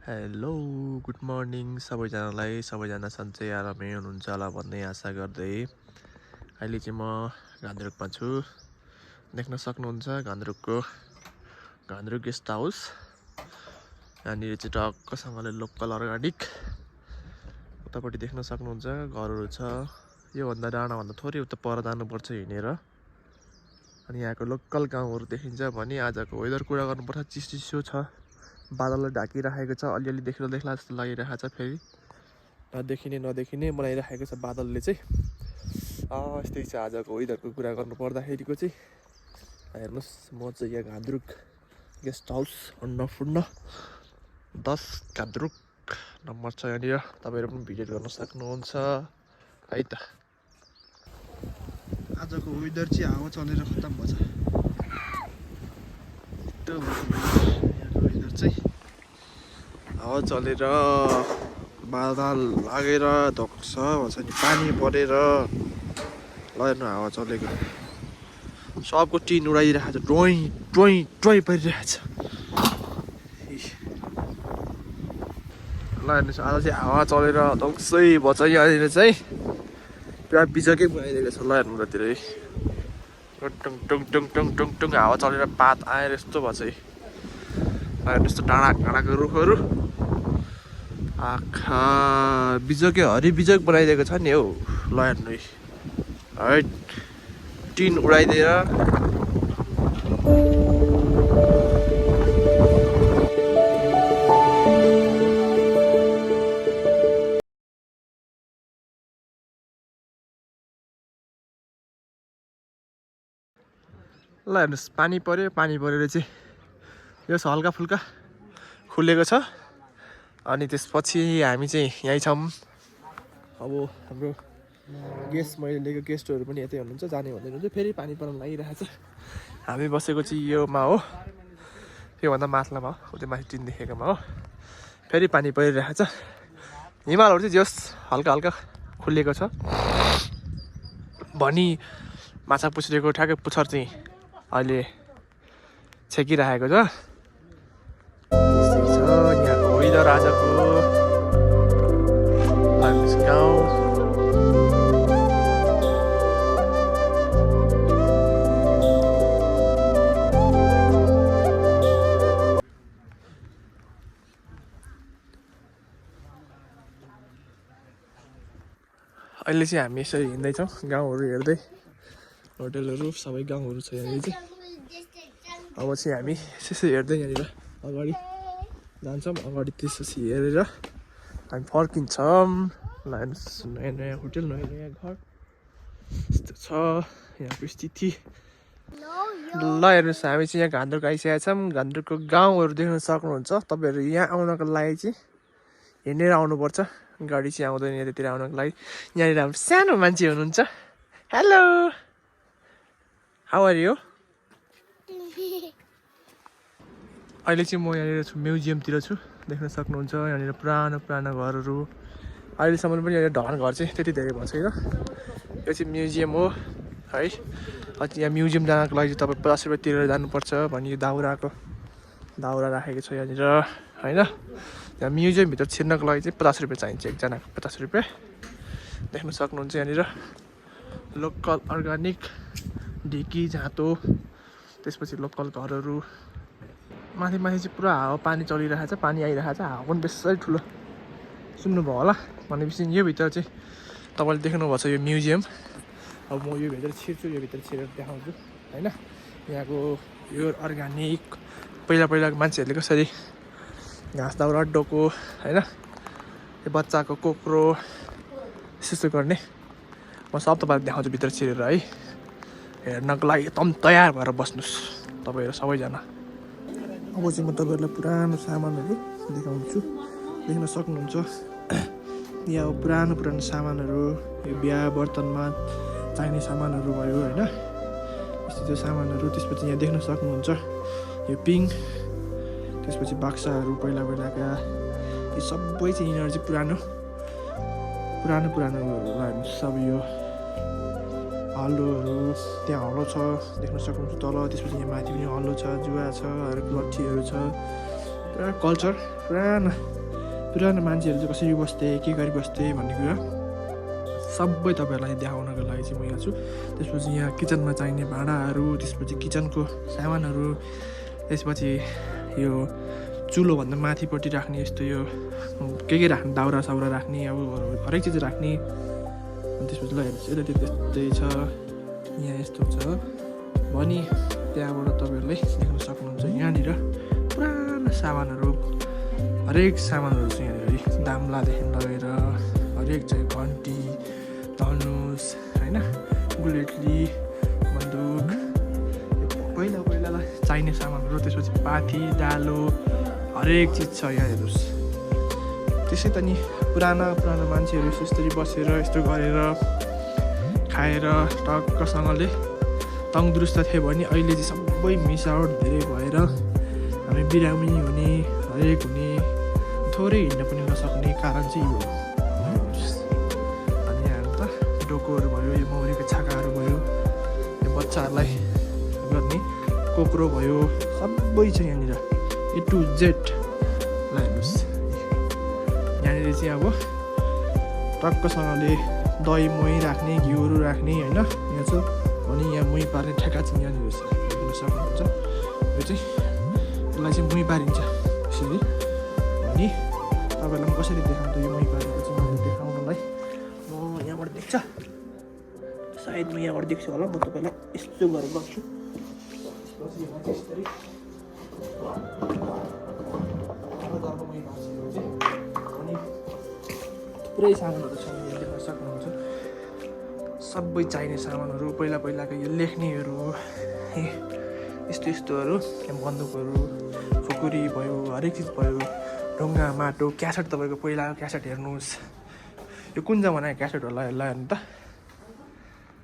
Hello good morning सबैजनालाई। सबैजना सन्चै आरामै हुनुहुन्छ होला भन्ने आशा गर्दै अहिले चाहिँ म घान्द्रुकमा छु। देख्न सक्नुहुन्छ घान्द्रुक गेस्ट हाउस। यहाँनिर चाहिँ टक्कसँगले लोकल अर्ग्यानिक उतापट्टि देख्न सक्नुहुन्छ घरहरू छ। योभन्दा डाँडाभन्दा थोरै उता पर जानुपर्छ हिँडेर। अनि यहाँको लोकल गाउँहरू देखिन्छ भने आजको वेदर कुरा गर्नुपर्छ चिसो छ। बादलले ढाकिराखेको छ, अलिअलि देखला जस्तो लागिरहेको छ। फेरि नदेखिने बनाइराखेको छ बादलले चाहिँ। यस्तै छ आजको वेदरको कुरा गर्नु पर्दाखेरिको चाहिँ। हेर्नुहोस्, म चाहिँ यहाँ Ghandruk guest house Annapurna 10 Ghandruk number छ यहाँनिर। तपाईँहरू पनि भिजिट गर्न सक्नुहुन्छ है त। आजको वेदर चाहिँ हावा चलेर खत्तम भएछ। यहाँको वेदर चाहिँ हावा चलेर बादल लागेर धक्छ भन्छ नि, पानी परेर ल हावा चलेको सबको टिन उडाइरहेको छ। टोइ परिरहेको छ। ल हेर्नुहोस्, आज चाहिँ हावा चलेर धक्सै भन्छ। यहाँनिर चाहिँ पुरा बिजकै बनाइदिएको छ। ल हेर्नु जतिरै टुङ टुङ टुङ टुङ टुङ टुङ हावा चलेर पात आएर यस्तो भन्छ है। हेर्नुहोस् त डाँडाको रुखहरू आँखा बिजकै हरिबिजक बनाइदिएको छ नि हौ। ल हेर्नु है, टिन उडाइदिएर ल हेर्नुहोस्, पानी परेर चाहिँ यो हल्का फुल्का खुलेको छ। अनि त्यसपछि हामी चाहिँ यहीँ छौँ। अब हाम्रो मैले लिएको गेस्टहरू पनि यतै हुनुहुन्छ, जाने भन्दै हुनुहुन्छ। फेरि पानी पर्न लागिरहेछ। हामी बसेको चाहिँ योमा हो, योभन्दा माथिलामा हो, उतै माथि टिन देखेकोमा हो। फेरि पानी परिरहेछ। हिमालहरू चाहिँ जस हल्का खुलेको छ भनी माछा पुछ्रेको ठ्याक्कै पुच्छर चाहिँ अहिले छेकिरहेको छ। यहाँको वेदर आजको गाउँ अहिले चाहिँ हामी यसरी हिँड्दैछौँ गाउँहरू हेर्दै। होटलहरू सबै गाउँहरू छ यहाँनिर चाहिँ। अब चाहिँ हामी यसो हेर्दै यहाँनिर अगाडि जान्छौँ। अगाडि त्यसपछि हेरेर हामी फर्किन्छौँ। ल हेर्नुहोस्, नयाँ होटल, नयाँ घर यस्तो छ यहाँको स्थिति। ल हेर्नुहोस्, हामी चाहिँ यहाँ घान्द्रुक आइसकेका छौँ। घान्द्रुकको गाउँहरू देख्न सक्नुहुन्छ। तपाईँहरू यहाँ आउनको लागि चाहिँ हिँडेर आउनुपर्छ, गाडी चाहिँ आउँदैन यतातिर आउनको लागि। यहाँनिर हाम्रो सानो मान्छे हुनुहुन्छ। Hello, how are you? अहिले चाहिँ म यहाँनिर छु, म्युजियमतिर छु। देख्न सक्नुहुन्छ यहाँनिर पुरानो घरहरू। अहिलेसम्म पनि यहाँ ढल घर चाहिँ त्यति धेरै भएको छैन। यो चाहिँ म्युजियम हो है। यहाँ म्युजियम जानको लागि चाहिँ तपाईँ 50 रुपियाँ तिरेर जानुपर्छ भनी दाउरा राखेको छ यहाँनिर होइन। यहाँ म्युजियमभित्र छिर्नको लागि चाहिँ 50 रुपियाँ चाहिन्छ, एकजनाको 50 रुपियाँ। देख्न सक्नुहुन्छ यहाँनिर लोकल अर्ग्यानिक ढिकी झाँतो, त्यसपछि लोकल घरहरू। माथि चाहिँ पुरा हावा पानी चलिरहेको छ, पानी आइरहेको छ। हावा पनि बेसै ठुलो सुन्नुभयो होला। भनेपछि यो भित्र चाहिँ तपाईँले देख्नुभएको छ यो म्युजियम। अब म यो भित्र छिर्छु, यो भित्र छिरेर देखाउँछु होइन। यहाँको यो अर्ग्यानिक पहिलाको मान्छेहरूले कसरी घाँस दाउरा डोको होइन, यो बच्चाको कोक्रो यस्तो गर्ने म सब तपाईँलाई देखाउँछु भित्र छिरेर है। हेर्नको लागि एकदम तयार भएर बस्नुहोस् तपाईँहरू सबैजना। अब चाहिँ म तपाईँहरूलाई पुरानो सामानहरू देखाउँछु। देख्न सक्नुहुन्छ यहाँ अब पुरानो सामानहरू, यो बिहा बर्तनमा चाहिने सामानहरू भयो होइन, यस्तो सामानहरू। त्यसपछि यहाँ देख्न सक्नुहुन्छ यो पिङ, त्यसपछि बाक्साहरू पहिलाका। यो सबै चाहिँ यिनीहरू चाहिँ पुरानो हेर्नुहोस्। अब यो हलोहरू, त्यहाँ हलो छ देख्न सक्नुहुन्छ तल। त्यसपछि यहाँ माथि पनि हलो छ, जुवा छ, लट्ठीहरू छ पुरा कल्चर पुरानो मान्छेहरू चाहिँ कसरी बस्थे के गरी बस्थे भन्ने कुरा सबै तपाईँहरूलाई देखाउनको लागि चाहिँ म यहाँ छु। त्यसपछि यहाँ किचनमा चाहिने भाँडाहरू, त्यसपछि किचनको सामानहरू, त्यसपछि यो चुलोभन्दा माथिपट्टि राख्ने यस्तो यो के राख्ने दाउरा साउरा राख्ने अब हरेक चिज राख्ने। अनि त्यसपछि ल हेर्नुहोस् यतातिर त्यस्तै छ, यहाँ यस्तो छ भनी त्यहाँबाट तपाईँहरूले देख्न सक्नुहुन्छ। यहाँनिर पुरानो सामानहरू हरेक सामानहरू छ यहाँनिर, दाम्लादेखि लगेर हरेक चाहिँ घन्टी, धनुष होइन, बुलेटली, बन्दुक, पहिलालाई चाहिने सामानहरू, त्यसपछि पाथी, डालो हरेक चिज छ यहाँ हेर्नुहोस्। त्यसै त नि पुराना मान्छेहरू यस्तरी बसेर यस्तो गरेर खाएर टक्कसँगले तङदुरुस्त थियो भने अहिले चाहिँ सबै मिसावट धेरै भएर हामी बिरामी हुने हरेक हुने थोरै हिँड्न पनि नसक्ने कारण चाहिँ यो हो। अनि यहाँ त डोकोहरू भयो, यो मौरीको छाकाहरू भयो, यो बच्चाहरूलाई गर्ने कोक्रो भयो, सबै छ यहाँनिर A to Z। ल हेर्नुहोस् यहाँनिर चाहिँ अब टक्कसँगले दही मोही राख्ने, घिउहरू राख्ने होइन यहाँ छ। अनि यहाँ मुही पार्ने ठेका चाहिँ यहाँनिर छ, देख्न सक्नुहुन्छ। यो चाहिँ यसलाई चाहिँ मुही पारिन्छ यसरी। अनि तपाईँहरूलाई पनि कसरी देखाउँछु यो मुही पारेको चाहिँ मैले देखाउनलाई म यहाँबाट देख्छ सायद म यहाँबाट देख्छु होला, म तपाईँलाई यस्तो गरेर गर्छु। अनि थुप्रै सामानहरू छ यहाँ देख्न सक्नुहुन्छ, सबै चाहिने सामानहरू पहिलाको यो लेख्नेहरू यस्तोहरू, बन्दुकहरू, खुकुरी भयो, हरेक चिज भयो, ढुङ्गा माटो, क्यासेट तपाईँको पहिलाको क्यासेट हेर्नुहोस्। यो कुन जमानाको क्यासेट होला यसलाई हेर्नु त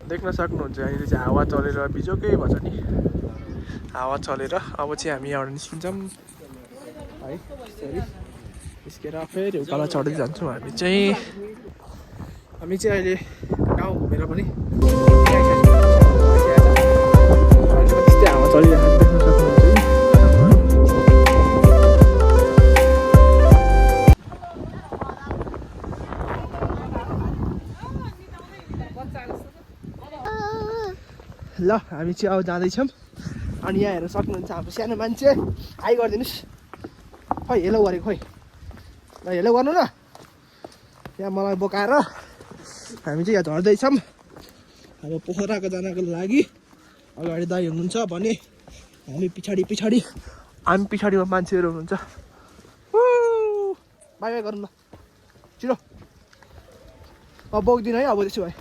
देख्न सक्नुहुन्छ। यहाँनिर चाहिँ हावा चलेर बिजोकै भन्छ नि, हावा चलेर अब चाहिँ हामी यहाँबाट निस्किन्छौँ है। यसरी निस्केर फेरि उकालो चढ्दै जान्छौँ हामी चाहिँ अहिले गाउँ घुमेर पनि त्यस्तै हावा चलिरहेको देख्न सक्नुहुन्छ। ल हामी चाहिँ अब जाँदैछौँ। अनि यहाँ हेर्न सक्नुहुन्छ हाम्रो सानो मान्छे, हाई गरिदिनुहोस्। खोइ हेलो गरेको खोइ, ल हेलो गर्नु न। यहाँ मलाई बोकाएर हामी चाहिँ यहाँ झर्दैछौँ अब पोखराको जानको लागि। अगाडि दाइ हुनुहुन्छ भने हामी पछाडिमा मान्छेहरू हुनुहुन्छ। बाई बाई गरौँ ल, छिटो। म बोक्दिनँ है अब, त्यसो भए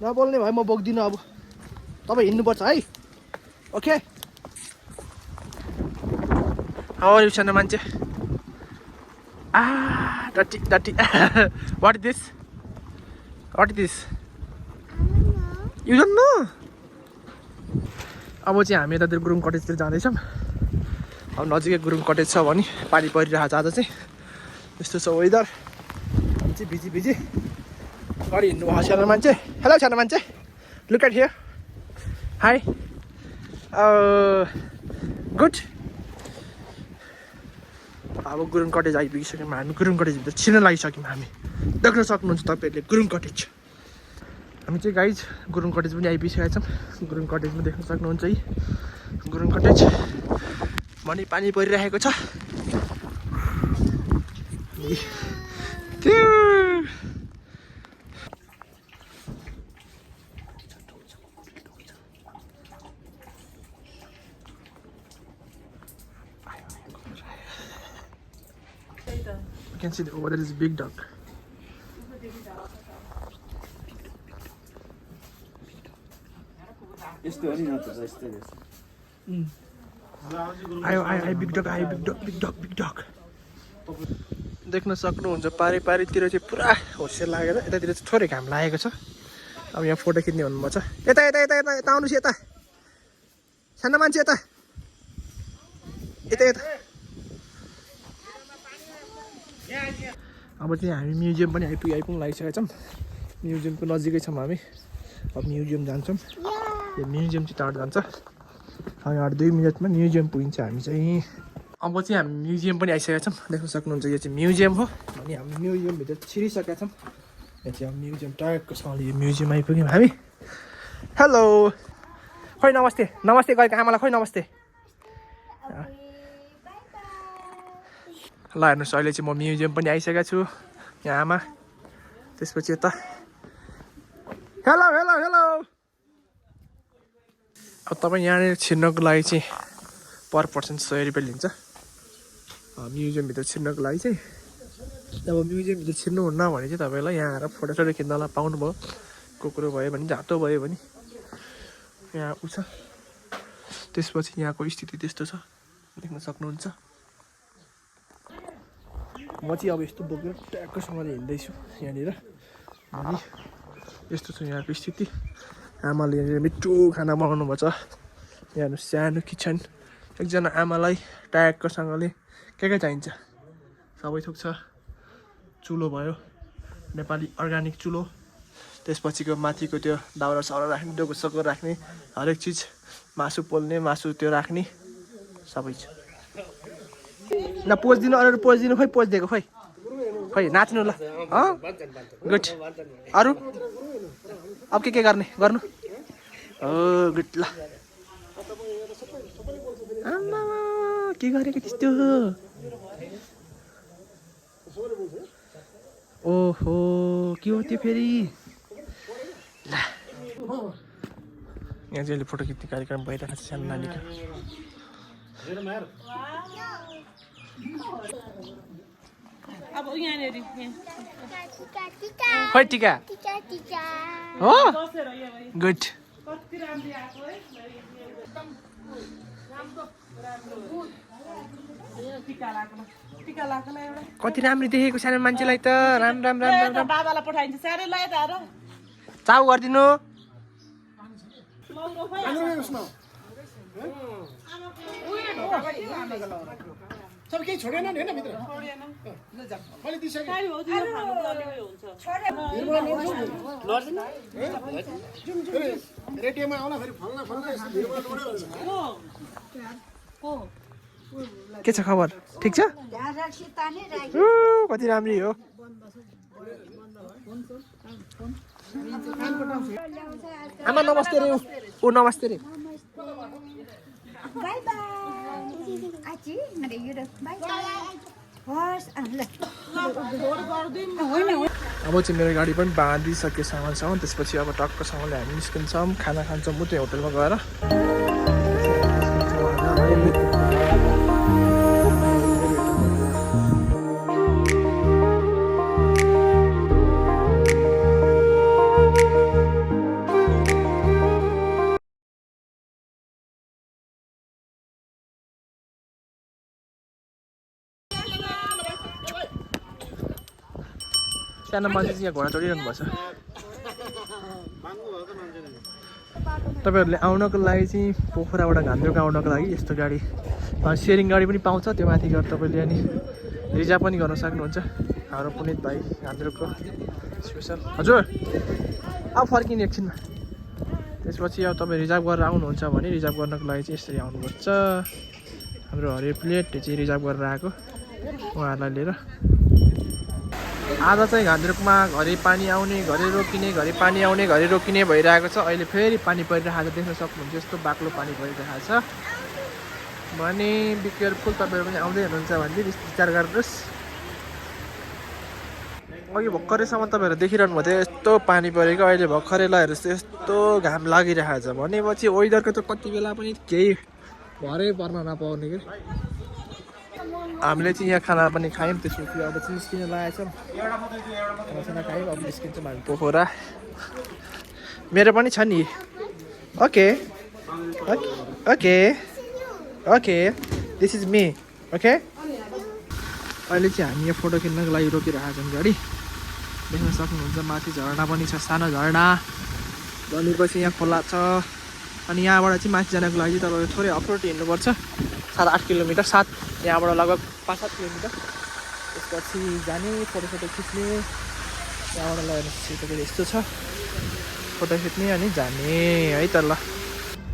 नबोल्ने भए म बोक्दिनँ अब, तपाईँ हिँड्नुपर्छ है। ओके हाउ आर यु सानो मान्छे? डटी what is this you don't know? अब चाहिँ हामी यतातिर गुरुङ कटेजतिर जाँदैछौँ। अब नजिकै गुरुङ कटेज छ भने पानी परिरहेको छ आज चाहिँ, यस्तो छ वेदर। हामी चाहिँ भिजी गाडी हिँड्नु भएको सानो मान्छे। हेलो सानो मान्छे, look at here, hi, good. अब गुरुङ कटेज आइपुगिसक्यौँ हामी, गुरुङ कटेजभित्र छिर्न लागिसक्यौँ हामी, देख्न सक्नुहुन्छ तपाईँहरूले गुरुङ कटेज। हामी चाहिँ गाइज गुरुङ कटेज पनि आइपुगिसकेका छौँ। गुरुङ कटेजमा देख्न सक्नुहुन्छ है, गुरुङ कटेज भने पानी परिरहेको छ। You can see over there is a big dog. I big dog. देख्न सक्नुहुन्छ पारितिर चाहिँ पुरा होसियार लागेर, यतातिर चाहिँ थोरै घाम लागेको छ। अब यहाँ फोटो खिच्ने भन्नुभएको छ। यता आउनुहोस्, यता सानो मान्छे, यता अब चाहिँ हामी म्युजियम पनि आइपुग्नु लागिसकेका छौँ। म्युजियमको नजिकै छौँ हामी। अब म्युजियम जान्छौँ। यो म्युजियम चाहिँ टाढो जान्छ। अब यहाँ 2 मिनटमा म्युजियम पुगिन्छ हामी चाहिँ। अब चाहिँ हामी म्युजियम पनि आइसकेका छौँ। देख्न सक्नुहुन्छ यो चाहिँ म्युजियम हो। अनि हामी म्युजियमभित्र छिरिसकेका छौँ। यहाँ चाहिँ अब म्युजियम टाइपकोसँगले यो म्युजियम आइपुग्यौँ हामी। हेलो खोइ नमस्ते नमस्ते गएको आमालाई खोइ नमस्ते। ल हेर्नुहोस् अहिले चाहिँ म म्युजियम पनि आइसकेको छु। यहाँ आमा त्यसपछि यता हेलो हेलो हेलो। अब तपाईँ यहाँनिर छिर्नको लागि चाहिँ पर पर्सन 100 रुपियाँ लिन्छ म्युजियमभित्र छिर्नको लागि चाहिँ। अब म्युजियमभित्र छिर्नुहुन्न भने चाहिँ तपाईँलाई यहाँ आएर फोटोसोटो खिच्नलाई पाउनुभयो। कुकुरो भयो भने झाटो भयो भने यहाँ उ छ। त्यसपछि यहाँको स्थिति त्यस्तो छ देख्न सक्नुहुन्छ। म चाहिँ अब यस्तो बोकेर ट्याक्कसँगले हिँड्दैछु यहाँनिर। अनि यस्तो छ यहाँको स्थिति। आमाले यहाँनिर मिठो खाना बनाउनु भएको छ। यहाँ सानो किचन। एकजना आमालाई ट्याक्कसँगले के चाहिन्छ सबै थोक छ। चुलो भयो नेपाली अर्ग्यानिक चुलो। त्यसपछिको माथिको त्यो दाउरा साउरा राख्ने डोको सको राख्ने हरेक चिज मासु पोल्ने मासु त्यो राख्ने सबै छ। ल पोज दिनु अरू पोज दिनु खोइ पोज दिएको खोइ खोइ नाच्नु ल। गुड अरू अब के गर्ने गर्नु हो गुड ल। आमा के गरेको त्यस्तो ओहो के हो त्यो फेरि ल। यहाँ चाहिँ अहिले फोटो खिच्ने कार्यक्रम भइरहेको छ सानो नानीको। अब यहाँनिर खोइ टिका हो गुड। कति राम्रो देखेको सानो मान्छेलाई त राम राम राम राम राम। बाबालाई पठाइन्छ साह्रै लायो त चाउ गरिदिनु। सब केही छोडेन नि हैन भित्र मैले दिइसके रेडियोमा आउन फेरि फल्ना फल्ना यस्तो भिडमा लोड्यो। के छ खबर ठिक छ कति राम्री हो। आमा नमस्ते रे ओ नमस्ते रे। बाई बाई आची अरे यो बाई होस् अब चाहिँ मेरो गाडी पनि बाँधिसक्यो सामानसँग। त्यसपछि अब टक्कसँगले हामी निस्किन्छौँ खाना खान्छौँ मुटै होटलमा गएर। सानो मान्छे चाहिँ यहाँ घोडा चढिरहनु भएको छ। तपाईँहरूले आउनको लागि चाहिँ पोखराबाट घान्द्रुक आउनको लागि यस्तो गाडी सेयरिङ गाडी पनि पाउँछ। त्यो माथि गएर तपाईँले अनि रिजर्भ पनि गर्न सक्नुहुन्छ। हाम्रो पुनित भाइ घान्द्रुकको स्पेसल हजुर अब फर्किने एकछिनमा। त्यसपछि अब तपाईँ रिजर्भ गरेर आउनुहुन्छ भने रिजर्भ गर्नको लागि चाहिँ यसरी आउनुपर्छ। हाम्रो हरियो प्लेट चाहिँ रिजर्भ गरेर आएको उहाँहरूलाई लिएर। आज चाहिँ घान्द्रुकमा घरि पानी आउने घरि रोकिने घरि पानी आउने घरि रोकिने भइरहेको छ। अहिले फेरि पानी परिरहेको छ देख्न सक्नुहुन्छ। यस्तो बाक्लो पानी परिरहेको छ भने बी केयरफुल। तपाईँहरू पनि आउँदै हुनुहुन्छ भने चाहिँ विचार गरिदिनुहोस्। अघि भर्खरैसम्म तपाईँहरू देखिरहनु भयो यस्तो पानी परेको। अहिले भर्खरै ल हेर्नुहोस् यस्तो घाम लागिरहेको छ भनेपछि वेदरको त कति बेला पनि केही भरै पर्न नपाउने कि। हामीले चाहिँ यहाँ खाना पनि खायौँ। त्यसपछि अब चाहिँ निस्किन लागेको छौँ। खानासाना खायौँ अब निस्किन्छौँ हामी पोखरा। मेरो पनि छ नि okay okay okay this is me okay. अहिले चाहिँ हामी यहाँ फोटो खिच्नको लागि रोकिरहेको छौँ गाडी। देख्न सक्नुहुन्छ माथि झरना पनि छ सानो झरना। भनेपछि यहाँ खोला छ। अनि यहाँबाट चाहिँ माथि जानको लागि तपाईँले थोरै अफरोड हिँड्नुपर्छ 7-8 किलोमिटर 7 यहाँबाट लगभग 5-7 किलोमिटर। त्यसपछि जाने फोटोसोटो खिच्ने यहाँबाट लगेर तपाईँले यस्तो छ फोटो खिच्ने अनि जाने है त। ल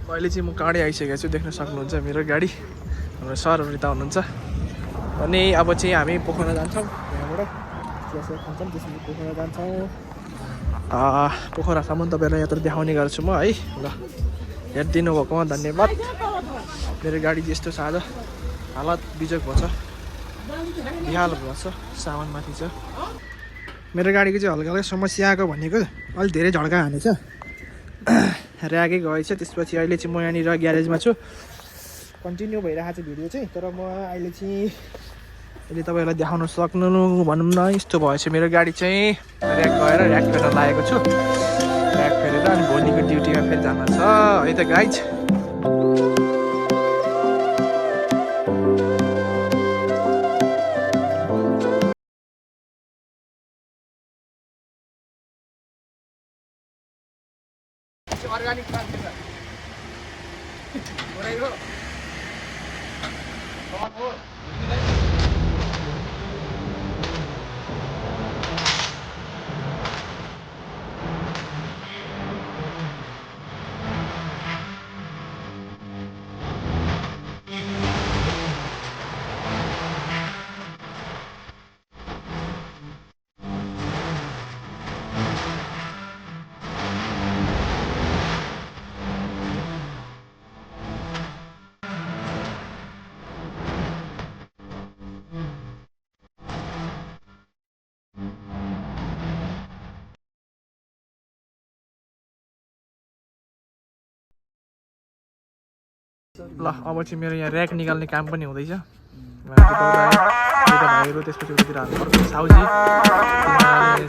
अहिले चाहिँ म गाडी आइसकेको छु देख्न सक्नुहुन्छ मेरो गाडी। हाम्रो सरहरू यता हुनुहुन्छ अनि अब चाहिँ हामी पोखरा जान्छौँ यहाँबाट चियासिया खान्छौँ त्यसपछि पोखरा जान्छौँ पोखरासम्म तपाईँहरूलाई यात्रा देखाउने गर्छु म है ल हेरिदिनु भएकोमा धन्यवाद मेरो गाडी यस्तो छ आज हालत बिजोग भएछ बिहाल भएछ सामानमाथि छ मेरो गाडीको चाहिँ हल्का हल्का समस्या आएको भनेको अलिक धेरै झड्का हानेछ ऱ्यागै गएछ त्यसपछि अहिले चाहिँ म यहाँनिर ग्यारेजमा छु कन्टिन्यू भइरहेको छ भिडियो चाहिँ तर म अहिले तपाईँहरूलाई देखाउन सक्नु भनौँ न यस्तो भएछ मेरो गाडी चाहिँ ऱ्याक गएर ऱ्याक फेर्न लागेको छु ऱ्याक फेरेर अनि भोलिको ड्युटीमा फेरि जान छ है त गाइज अर्ग्यानिक ल अब चाहिँ मेरो यहाँ ऱ्याक निकाल्ने काम पनि हुँदैछ भाइहरू त्यसपछि उतातिर हाल्नु साउजी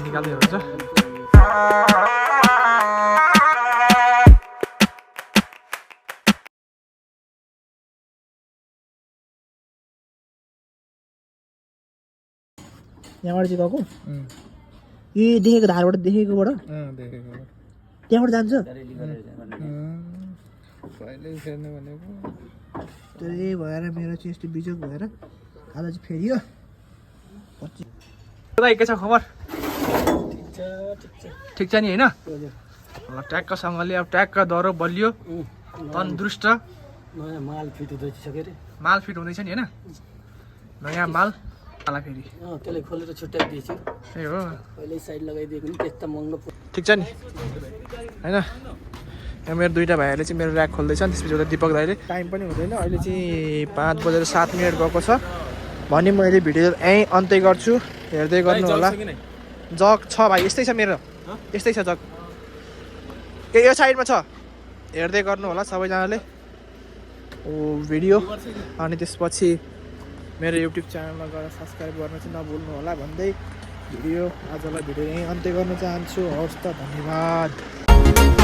निकाल्दै हुन्छ यहाँबाट चाहिँ गएको ए देखेको धारबाट देखेकोबाट त्यहाँबाट जान्छ त्यही भएर मेरो चाहिँ यस्तो बिजोग भएर आज चाहिँ फेरियो के छ खबर ठिक छ नि होइन ट्याक्कसँगले अब ट्याक्क दह्रो बलियो तन्दुरुस्त नयाँ माल फिट हुँदैछ के अरे माल फिट हुँदैछ नि होइन नयाँ माल आला फेरि त्यसलाई खोलेर छुट्याइदिएछु ए हो पहिल्यै साइड लगाइदिएको नि त्यस्तो महँगो ठिक छ नि होइन यहाँ मेरो दुईवटा भाइहरूले चाहिँ मेरो ऱ्याक खोल्दैछन् त्यसपछि उता दिपक दाइले टाइम पनि हुँदैन अहिले चाहिँ 5:07 गएको छ भने मैले भिडियो यहीँ अन्त्य गर्छु हेर्दै गर्नु होला जग छ भाइ यस्तै छ मेरो यस्तै छ जग ए यो साइडमा छ हेर्दै गर्नु होला सबैजनाले भिडियो अनि त्यसपछि मेरो युट्युब च्यानलमा गएर सब्सक्राइब गर्न चाहिँ नभुल्नु होला भन्दै आजलाई भिडियो यहीँ अन्त्य गर्न चाहन्छु हवस् त धन्यवाद